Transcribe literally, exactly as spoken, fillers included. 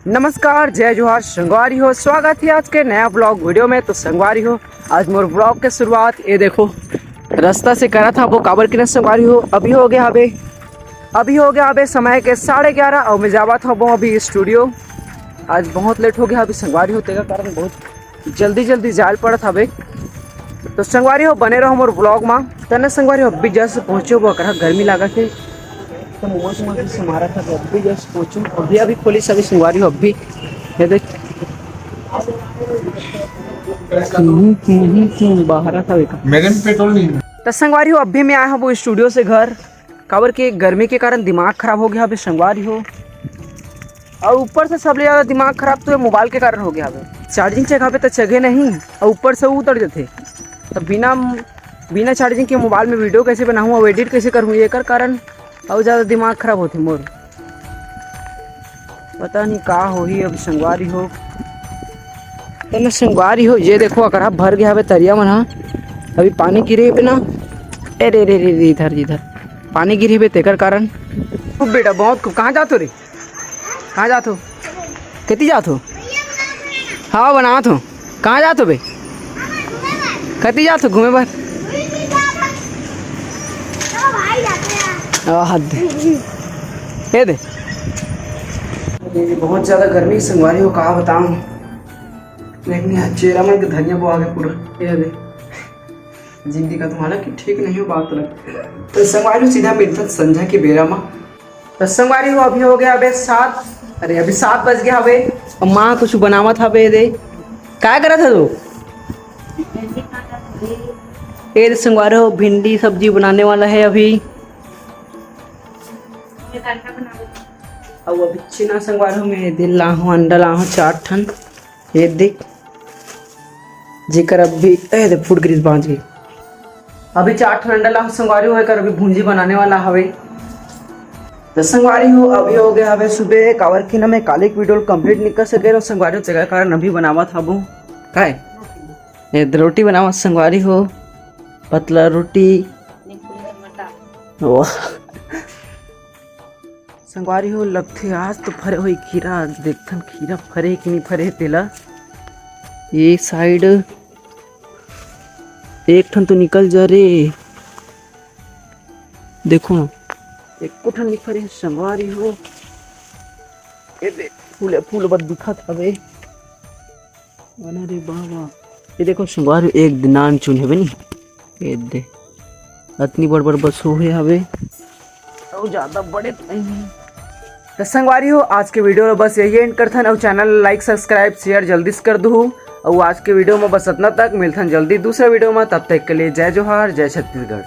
नमस्कार, जय जोहार संगवारी हो, स्वागत है आज के नया ब्लॉग वीडियो में। तो संगवारी हो, आज मोर ब्लॉग के शुरुआत ये देखो रास्ता से करत हबो, काबर कि ना संगवारी हो, अभी हो गया हबे, अभी हो गया हबे समय के साढ़े ग्यारह और मैं जावत हबो अभी स्टूडियो। आज बहुत लेट हो गया अभी संगवारी हो, तेकर कारण बहुत जल्दी जल्दी जाल पड़त हवे। तो संगवारी हो, बने रहो मोर ब्लॉग मा। तने संगवारी हो, अभी जस्ट पहुँचे वो अकरा गर्मी लागत है, तो मोमोज मोमोज से मारा था, तो अभी जस्ट पहुँचू, अभी अभी खोली सभी संगवारी हो, अभी ये देख। हम्म, हम्म, हम्म, बाहर था बेटा। मेरे में पेट्रोल नहीं है। तो संगवारी हो, अभी मैं आया हूँ वो स्टूडियो से घर, काबर के गर्मी के कारण दिमाग खराब हो गया अभी संगवारी हो। और ऊपर से सबले ज्यादा दिमाग खराब तो ये मोबाइल के कारण हो गया हवे। चार्जिंग चघाबे तो चघे नहीं और ऊपर से उतर जाते। तो बिना बिना चार्जिंग के मोबाइल में वीडियो कैसे बनाऊँ और एडिट कैसे करूँ, एकर कारण और ज्यादा दिमाग खराब होते मोर। पता नहीं का होही अब संगवारी हो। तो मैं संगवारी हो, ये देखो अकरा भर गया हवे तरिया मन हा। अभी पानी गिरे पे ना, ए रे रे रे रे, इधर इधर पानी गिरे पे तेकर कारण। खूब बेटा, बहुत खूब। कहाँ जात हो रे? कहाँ जात हो? कति जात हो? हाँ, बनावत हो। कहाँ जात हो बे? कति जात हो घूमे बर? आह, दे। ए दे। बहुत ज्यादा गर्मी संगवारी हो, का बताऊं। नहीं, नहीं, चेहरा मन के धनिया बोआ के पूरा। ये दे। जिंदगी का तुम्हारा कि ठीक नहीं हो बात अलग। तो संगवारी हो, सीधा मिलता संझा के बेरा मा। तो संगवारी हो, अभी हो गया अबे सात, अरे अभी सात बज गया हवे। अउ माँ कुछ बनावत हवे दे। का करत है तू? ये दे संगवारी हो, भिंडी सब्जी बनाने वाला है अभी। अउ अभी छिना संगवारी हो, मैं दे लाहूँ अंडा लाहूँ चार ठन। ये देख, जेकर अभी, ए, देख, फूट गिरिस बांच गई। अभी चार ठन अंडा ला संगवारी हो, एकर अभी भुंजी बनाने वाला हवे। तो संगवारी हो, अभी हो गया हवे सुबह, काबर कि ना मैं काले एक वीडियो complete नहीं कर सके रहो संगवारी हो, तेकर कारण अभी बनावत हबो। काय? ये रोटी बनावत संगवारी हो, पतला रोटी। वाह। संगवारी हो, लगथे आज तो फरे होही खीरा, देखथन खीरा फरे कि नहीं फरे तेला। ये साइड एक ठन तो निकल जा रे, देखो ना, एको ठन नहीं फरे संगवारी हो। ये दे, फूले फूल बद दिखत हवे। अरे बाबा, ये देखो संगवारी, एक दिन नान चुन हवे नी, ये दे, अतनी बड़ बड़ बस हो हवे, अउ ज्यादा बड़े तो नहीं है। तो संगवारी हो, आज के वीडियो ला बस यही एंड करथन, अउ चैनल लाइक सब्सक्राइब शेयर जल्दी से कर दू। अउ आज के वीडियो में बस इतना तक, मिलथन जल्दी दूसरा वीडियो में, तब तक के लिए जय जोहार, जय छत्तीसगढ़।